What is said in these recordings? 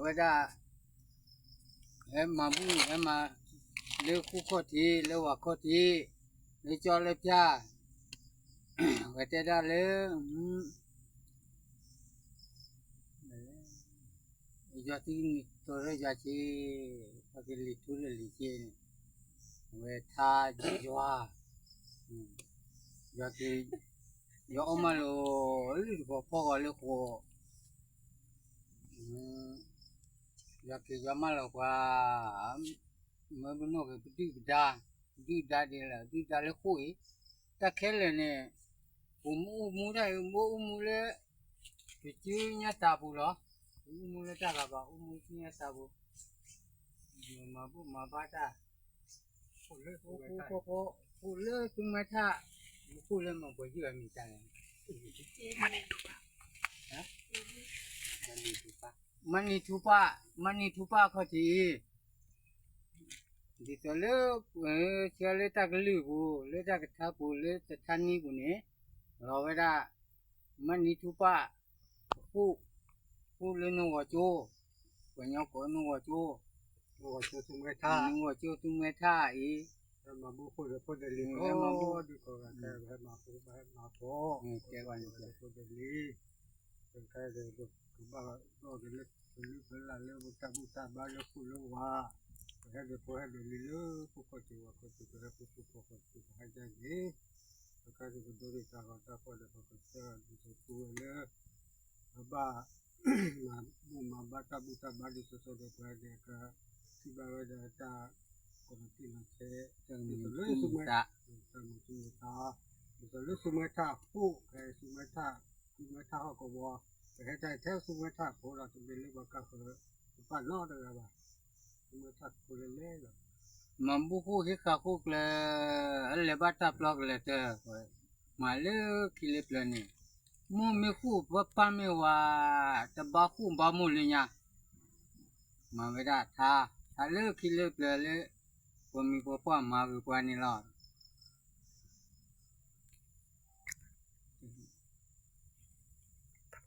ဝဲဒၣ် ဟဲမၤဘူၣ်ဟဲမၤ လၢဃိၣ်ခီၣ်ထံး လၢဝၤခီၣ်ထံး လၢကၠီလၢဖၠၣ် ဝဲတဲဒၣ်လၢ ယွၤသံနံၤတီၤရၢယွၤက့ ပှၤကလံၤထူလၢလံၤက့န့ၣ် အဝဲထါယွၤ ယွၤက့ ယွၤအီၣ်မးလီၤ လၢတကီၢ်ဖီဂီၤလၢဃိာ် ယွၤက့ၤယွၤမၢလီၤပှၤ မၢပနီၣ်က့ၤပဒုၣ်ပဒါ ပဒုၣ်ဒါဒ်လဲၣ် ဒုၣ်ဒါလၢဃိာ်အံၤ တၢ်ခဲလၢာ်န့ၣ် ပအိၣ်မူတၢ်အံၤ ပအိၣ်မူလၢ ပစုညါသးပူၤလီၤ ပအိၣ်မူလၢတၢ်ဂၤဘၣ် အိၣ်မူစုညါသးပူၤ မၤဘူၣ်မၤဘါတၢ် အိၣ်လၢသူမဲထၣ် အိၣ်လၢသူမဲထၣ် မူခိၣ်လၢမၤပှဲၤယုၢ်အမံၤတၢ်လဲၣ် မၤနံၤထူပၢ် မၤနံၤထူပၢ်အခီၣ်ထံးအံၤ ဒ်သိးလၢ ဆှၢလၢတၢ်ကလုၢ်ပူၤ လၢတၢ်ကထါပူၤ လၢတထါနံၤပူၤန့ၣ် လီၤဝဲဒၣ် မၤနံၤထူပၢ် အဃိၣ် ဃိၣ်လၢနဂီၤကၠိ ပှၤကညီကိးနဂီၤကၠိ နဂီၤကၠိသူမဲထၣ် နဂီၤကၠိသူမဲထၣ်အံၤ ဟဲမၤဘူၣ်ဃိၣ်ဒီးဖိဒၣ်လံၤ ဟဲမၤဘူၣ် ဟဲမၤဘူၣ် ဟဲမၤဘူၣ် ဟဲမၤဘူၣ် တဲဝဲန့ၣ် ဖိဒၣ်လံၤ တခါဒီး ကဘၣ်ဒီးလၢပလုၢ်ပလၢ်လၢပတၢ်ဘူၣ်တၢ်ဘါလၢဃိၣ်လၢဝၤ ပဟဲဒီးဖိဟဲဒီးလံၤလၢ ခိၣ်ခီၣ်ထံးဝၤခီၣ်ထံး ပဟဲခိၣ်ခိၣ်ခီၣ်ခီၣ်ထံး ပဟဲဒၣ်န့ၣ် တခါဒီးပဒိးန့ၢ်တၢ်ဂီၤတၢ်ဖီၣ်ဒီး ပကစၢ်ဒ်သိးပဝဲလၢ အဘၣ် မၤဘူၣ်မၤဘါတၢ်ဘူၣ်တၢ်ဘါဒ်သိးသိးဒီး ပှၤဒီးက ထံၣ်ဘၣ်ဝဲဒၣ်တၢ် ကီၢ်တံၢ်လီၤဆဲး ဒ်သိးလၢသူမဲ တၢ်မုာ်သူမုာ်သး ဒ်သိးလၢသူမဲထၣ်အဃိ ဖဲသူမဲထၣ် သူမဲထၣ်ဟီၣ်ကဝီၤ ပဟဲတၢ်ထဲသူမဲထၣ်ဖိဒီး တမ့ၢ်လၢပှၤကၢ်ဃၢၤ တပာ်နီတဂၤဘၣ် သူမဲထၣ်ဖိလဲၤလဲၤလီၤ မၤဘူၣ်ဃိၣ်ဟံးဃာ်ဃိၣ်ကျၢၤ လဲၤဘၣ်တၢ်ပျီကလဲၤတၢၢ် မၤလၢခံလၢပျၢၤန့ၣ် မိၢ်မ့ၢ်ဃိၣ်ပၢ်မ့ၢ်ဝၤ တဘါဃိၣ်ဘါမိၢ်လၢညါ မၤဝဲဒၣ်ထါ ထါလၢခံလၢပျၢၤလၢ ပှၤမံၤပှၤပှၢ်မၤဂ့ၤပှၤန့ၣ်လီၤ.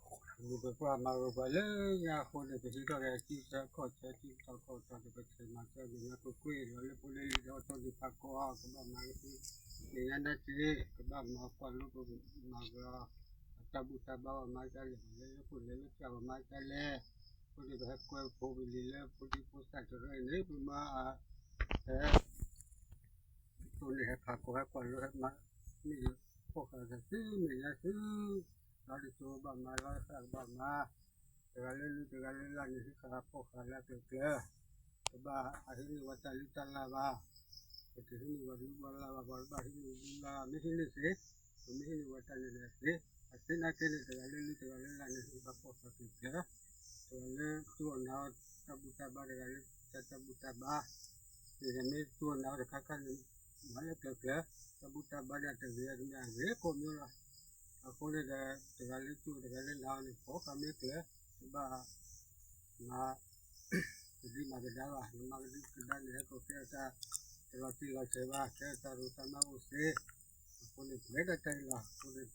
ပှၤမံၤပှၤပှၢ်မၤဂ့ၤပှၤလၢညါအဃိန့ၣ် ပဟံးထီၣ်က့ၤအစုဆၢခီၣ်ဆၢ စုထီၣ်ခီၣ်ဆၢ ပကဆဲးမၤစၢၤမဲာ်ညါကွ့ၢ်ကွ့ၢ် လီၤလၢဖိလၢလံၤဒီး အီၣ်ထိၣ်ဒုးဖးကီ ကဘၣ်မၤကသ့ မဲာ်ညါနၢ်က့ၤ ကဘၣ်မၤကွၢ်လိပမၤကလီ အတၢ်ဘူၣ်တၢ်ဘါပှၤမၤကလဲၣ် လဲၤလၢခိၣ်လဲၤလၢဖၠၣ်ပှၤမၤကလဲၣ် အဃိန့ၣ် ပဟဲကွဲဖိပလံၤလၢဖိဒံဖိသၣ်တရၢအံၤန့ၣ် ပမၤ ဟဲ တိၢ်န့ၢ်ဟဲဖးကီဟဲကွၢ်လိဟဲမၤ မ့ၢ်ဖီၣ်ဃာ်က့ၤသုမဲာ်ညါသု လီၤဒ်သိးဘၣ်မၤလီၤဃာ်ကဘၣ်မၤ တဂၤလၢလုၢ်တဂၤလၢလၢ်န့ၣ် ဟံးဃာ်ဖီၣ်ဃာ်လၢအကျၢၤကျၢၤ ကဘၣ်အဟံးန့ၢ်ဝဲတၢ်လုၢ်တၢ်လၢ်ဘၣ် ပတဟံးန့ၢ်ဝဲလုၢ်ဝဲလၢ်ဘၣ် ပှၤတဘၣ်ဟံးန့ၢ်ဝဲလုၢ်လၢ် မ့ၢ်ဟံးန့ၢ်စ့ ပမ့ၢ်ဟံးန့ၢ်ဝဲတၢ်န့ၣ်န့ၣ်စ့ အသ့နာ်က့န့ၣ် တဂၤလၢလုၢ်တဂၤလၢလၢ်န့ၣ် ဟံးဃာ်ဖီၣ်ဃာ်ကျၢၤကျၢၤ တဂၤလၢတူၢ်အီၣ်နၤအီၣ်တၢ်ဘူၣ်တၢ်ဘါ တဂၤလၢတၢ်ဘူၣ်တၢ်ဘါ မ့ၢ်တမ့ၢ်တူၢ်အီၣ်နၤအီၣ်တခါခါန့ၣ် မၤလၢကျၢၤကျၢၤ တၢ်ဘူၣ်တၢ်ဘါဒၣ်တဂ့ၤ တမ့ၢ်အဂ့ၤကိးမံၤလီၤ. အဃိန့ၣ်ဒီး တဂၤလၢတူၢ်တဂၤလၢနၤအီၣ်န့ၣ် ဖီၣ်ဃာ်မ့ၢ်ကျၢၤ တဘၣ်မၤ ကဒံမၤကဒါဘၣ် နမၤကဒံကဒါန့ၣ် ဟဲကီးကဲထီၣ်တၢ် တလီၤတံၢ်လီၤဆဲးဘၣ် ကဲထီၣ်တၢ်ရူးတၢ်မါအိၣ်စ့ အဃိန့ၣ် ပှဲၤဒီးတၢ်အံၤလီၤ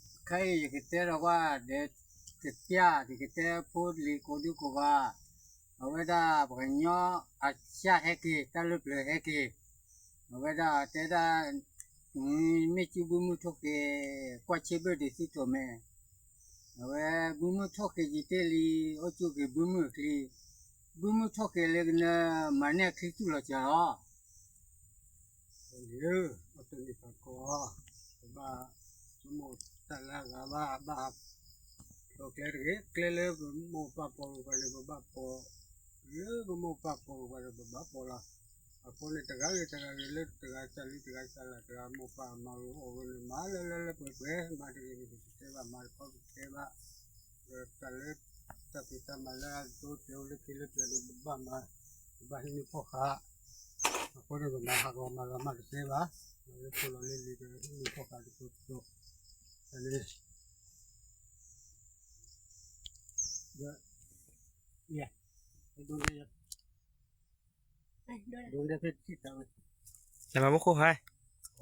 အဃိန့ၣ် ခဲအံၤယကတဲဒီးကွၢ်ဒီး ကစၢ်ယကတဲဖိလံၤကိးဒုကိးဂၤ အဝဲဒၣ်ပှၤကညီအစၢ်ဟဲက့ၤ တၢ်လၢပျၢၤဟဲက့ၤ အဝဲဒၣ်တဲဒၣ် မ့ၢ်စုဘုမုၢ်ထီၣ်ဃ့ ကွၢ်ဆ့ဘၢၣ်ဒံးသံတိၤမဲာ် အဝဲဘုမုၢ်ထီၣ်ဃ့ယံၤတ့ၢ်လံ အိၣ်ကၠိက့ၤဘုမုၢ်အချံ ဘုမုၢ်ထီၣ်ဃ့လၢကနၢ မၤန့ၢ်အချံသူၣ်လီၤစှၤလီၤ လၢ အီၣ်တၢ်န့ၣ်ဖးကီ ပဘၣ်ဆိကမိၣ်တၢ်လၢအဂၤဘၣ် ဘၣ် ဒီးကျဲတဂ့ၤ ကျဲလၢပမိၢ်ပၢ်ပိာ်ဂ့ၤပှၤန့ၣ် ပဘၣ်ပိာ် လၢပမိၢ်ပၢ်ပိာ်ဂ့ၤပှၤန့ၣ် ပဘၣ်ပိာ်လီၤ. အဃိန့ၣ် တဂၤဂ့ၤတဂၤဂ့ၤ လၢတဂၤစၢ်လံ တဂၤစၢ်လၢ် တဂၤမိၢ်ပၢ်မၤဂ့ၤအီၣ်ဂ့ၤန့ၣ် မၤလၢလၢလၢပှဲၤပှဲၤ မၤတဂ့ၤန့ၣ် ပတတဲဘၣ် မၤတခီပတတဲဘၣ် ဒီးတၢ်လၢ တၢ်ဖံးတၢ်မၤလၢအဒိတဲာ်အိၣ်လၢခံလၢပျၢၤန့ၣ် ပဘၣ်မၤ ပဘၣ်ဟံးန့ၢ်ဖီၣ်ဃာ် အဃိန့ၣ် ပမၤဟးဂီၤမၤလီၤမၢ်တသ့ဘၣ်, မၤလၢခိၣ်လီၤလၢလံၤဒီးဟံးန့ၢ်ဖီၣ်ဃာ်တကတီၢ်, တၢ်န့ၣ် ဒီး ဒိးန့ၢ် ဒိးန့ၢ်ဖဲတထံၣ်တၢ်ဝဲ, နမၤမူခိၣ်ဟဲ,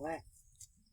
ဝဲ